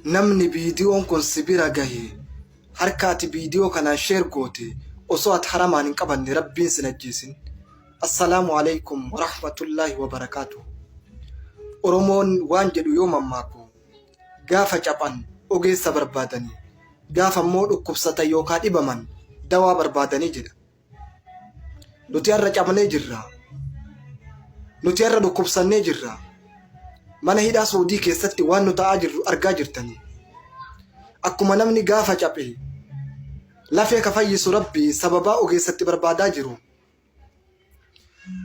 Namni viidiyoon kun si bira gahe harka ati viidiyoo kanaan share goote osoo ati haramaan hin qabanne Rabbiin sin ajjeesin. Assalaamu alaikum warahmatullaahi wabarakaatuh. Oromoon waan jedhu yoo mammaaku gaafa caphan ogeessa barbaadanii gaafa immoo dhukkubsatan yookaan dhibaman dawaa barbaadanii jedha. Nuti har'a cabnee jirra. Nuti har'a dhukkubsannee jirra. Mana hidhaa Suudii keessatti waan nu ta'aa jirru argaa jirtanii. Akkuma namni gaafa caphe lafee ka fayyisu Rabbi sababaa ogeessatti barbaadaa jiru.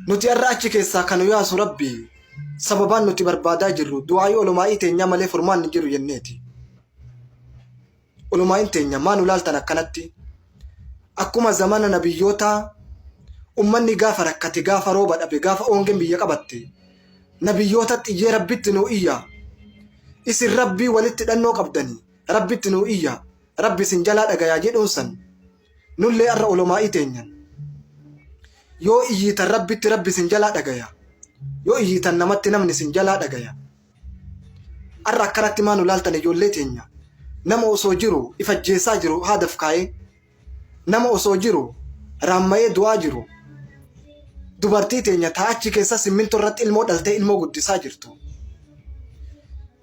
Nuti har'a achi keessaa kan nu yaasu Rabbi sababaan nuti barbaadaa jirru du'aayii olumaa'ii teenyaa malee furmaanni jiru jenneeti. Olumaa'in teenya maa nu laaltan akkanatti? Akkuma zamana nabiyyootaa ummanni gaafa rakkate, gaafa rooba dhabe, gaafa oongeen biyya qabatte nabiyyootatti iyyee Rabbitti nuu iyya. Isin Rabbii walitti hidhannoo qabdani Rabbitti nuu iyya. Rabbi isin jalaa dhagayaa jedhuun san nullee arra olomaa'ii teenyan. Yoo iyyiitan Rabbitti Rabbi isin jalaa dhagaya. Yoo iyyiitan namatti namni isin jalaa dhagaya. Arra akkanatti maa nu laaltan ijoollee teenya? Nama osoo jiru if ajjeessaa jiru haadaf kaayee. Nama osoo jiru raammayee du'aa jiru. Dubartii teenya taa achi keessa simmintoo irratti ilmoo dhaltee ilmoo guddisaa jirtu.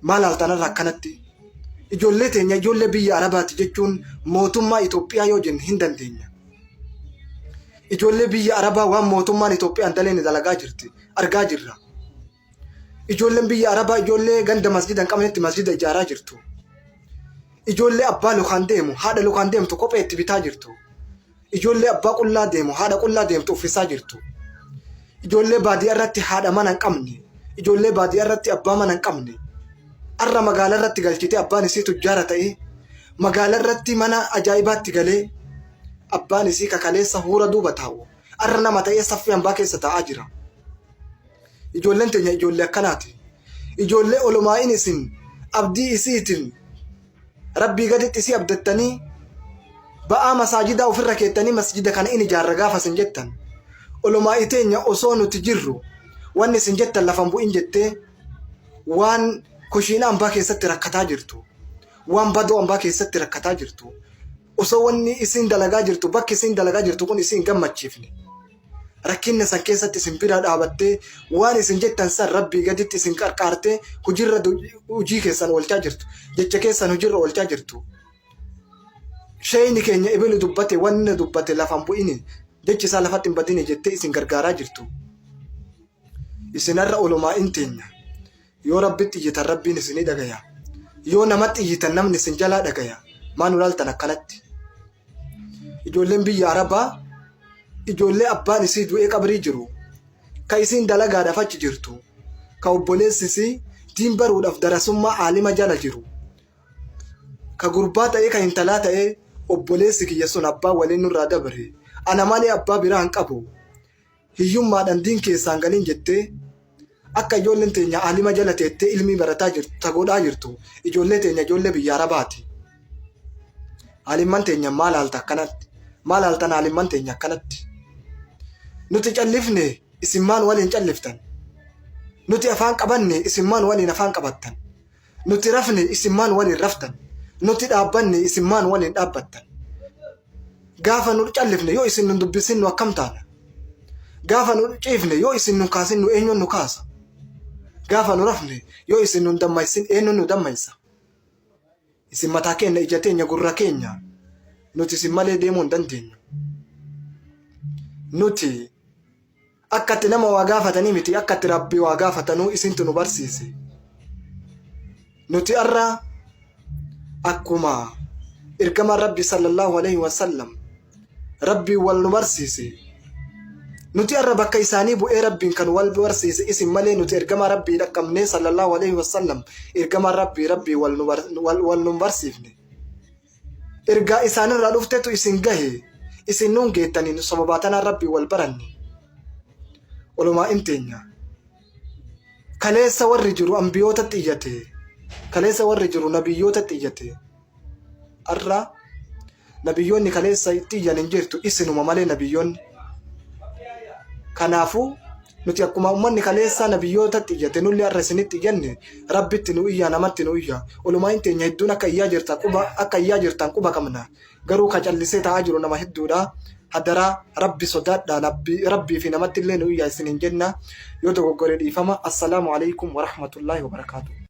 Maa laaltan arra akkanatti? Ijoollee teenya ijoollee biyya Arabaati jechuun mootummaa Itoophiyaa yoo jenne hin dandeenya. Ijoollee biyya Arabaa waan mootummaan Itoophiyaan daleen dalagaa jirti argaa jirra. Ijoolleen biyya Arabaa ijoollee ganda masjida hin qabnetti masjida ijaaraa jirtu. Ijoollee abbaa lukaan deemu, haadha lukaan deemtu kophee itti bitaa jirtu. Ijoollee abbaa qullaa deemu, haadha qullaa deemtu uffisaa jirtu. Ijoollee baadiyyaa irratti haadha mana hin qabne, ijoollee baadiyyaa irratti abbaa mana hin qabne. Arra magaalaa irratti galchitee abbaan isii tujjaara ta'ee magaalaa irratti mana ajaa'ibaatti galee abbaan isii kakaleessa huura duuba taa'u. Arra nama ta'ee saffii hambaa keessa taa'aa jira. Ijoolleen teenya ijoollee akkanaati. Ijoollee olumaa'in isin abdii isiitiin rabbii gaditti isii abdattanii ba'aa masaajidaa ofirra keettanii masjida kana in ijaarra gaafa isin jettan. Olumaa'ii teenya osoo nuti jirru wanni isin jettan lafan bu'in jettee waan kushiinaa ambaa keessatti rakkataa jirtu. Waan badoo ambaa keessatti rakkataa jirtu. Osoo wanni isin dalagaa jirtu bakki isin dalagaa jirtu kun isin gammachiifne. Rakkinna san keessatti isin bira dhaabattee waan isin jettan san Rabbii gaditti isin qarqaartee hujirra hujii keessan oolchaa jirtu. Jecha keessan hujirra oolchaa jirtu. Sheeyni keenya ebelu dubbate wanni dubbate lafan bu'ini jechi isaa lafatti hin badini jettee isin gargaaraa jirtu. Isin har'a olumaa'in teenya. Yoo Rabbitti iyyitan Rabbiin isinii dhagaya. Yoo namatti iyyitan namni isin jalaa dhagaya. Maa nu laaltan akkanatti? Ijoolleen biyya Arabaa ijoollee abbaan isii du'ee qabrii jiru, ka isiin dalagaadhaaf achi jirtu, ka obboleessi isii diin baruudhaaf darasummaa aalima jala jiru, ka gurbaa ta'ee ka intalaa ta'ee obboleessi kiyya sun abbaa waliin nurraa dabre, ana malee abbaa biraa hin qabu, hiyyummaadhaan diin keessaan galin jettee akka ijoolleen teenya aalima jala teettee ilmii barataa jirtu ta godhaa jirtu ijoollee teenya ijoollee biyya Arabaati. Aalimman teenya maal haalta akkanatti? Maal haaltan aalimman teenya akkanatti? Nuti callifne isin maan waliin calliftan? Nuti afaan qabanne isin maan waliin afaan qabattan? Nuti rafne isin maan waliin raftan? Nuti dhaabbanne isin maan waliin dhaabbattan? Gaafa nu callifne yoo isin nu dubbisin nu akkam taana? Gaafa nu ciifne yoo isin nu kaasin nu eenyuun nu kaasa? Gaafa nu rafne yoo isin nu dammaysin eenyuun nu dammaysa? Isin mataa keenya ija teenya gurra keenya nuti isin malee deemuu hin dandeenyu. Nuti akka itti nama waa gaafatanii miti akka itti Rabbi waa gaafatanuu isintu nu barsiise. Nuti har'a akkuma ergamaan Rabbi sallallahu alaihi wasallam Rabbiin wal nu barsiise. Nuti har'a bakka isaanii bu'ee Rabbiin kan wal barsiise isin malee nuti ergamaa Rabbii dhaqqabnee sallallahu alaihi wasallam ergamaan Rabbii Rabbii wal nu wal nu barsiifne. Ergaa isaanirraa dhuftetu isin gahe isin nuun geettanii nu sababaa tanaan Rabbii wal baranne. Olumaa in teenya. Kaleessa warri jiru ambiyootatti iyyate. Kaleessa warri jiru nabiyyootatti iyyate. Har'a nabiyyoonni kaleessa itti iyyan hin jirtu isinuma malee nabiyyoonni. Kanaafuu Nuti akkuma ummanni kaleessaa nabiyyootatti iyyate nullee har'a isinitti iyyanne Rabbitti nu iyyaa namatti nu iyyaa. Olumaa'in teenya hedduun akka iyyaa jirtan quba akka iyyaa jirtan quba qabna. Garuu ka callisee taa'aa jiru nama hedduudha. Hadaraa Rabbi sodaadhaa Rabbii fi namatti illee nu iyyaa isiniin jenna. Yoo dogoggore dhiifama. Assalaamu alaikum warahmatullaahi wabarakaatuh.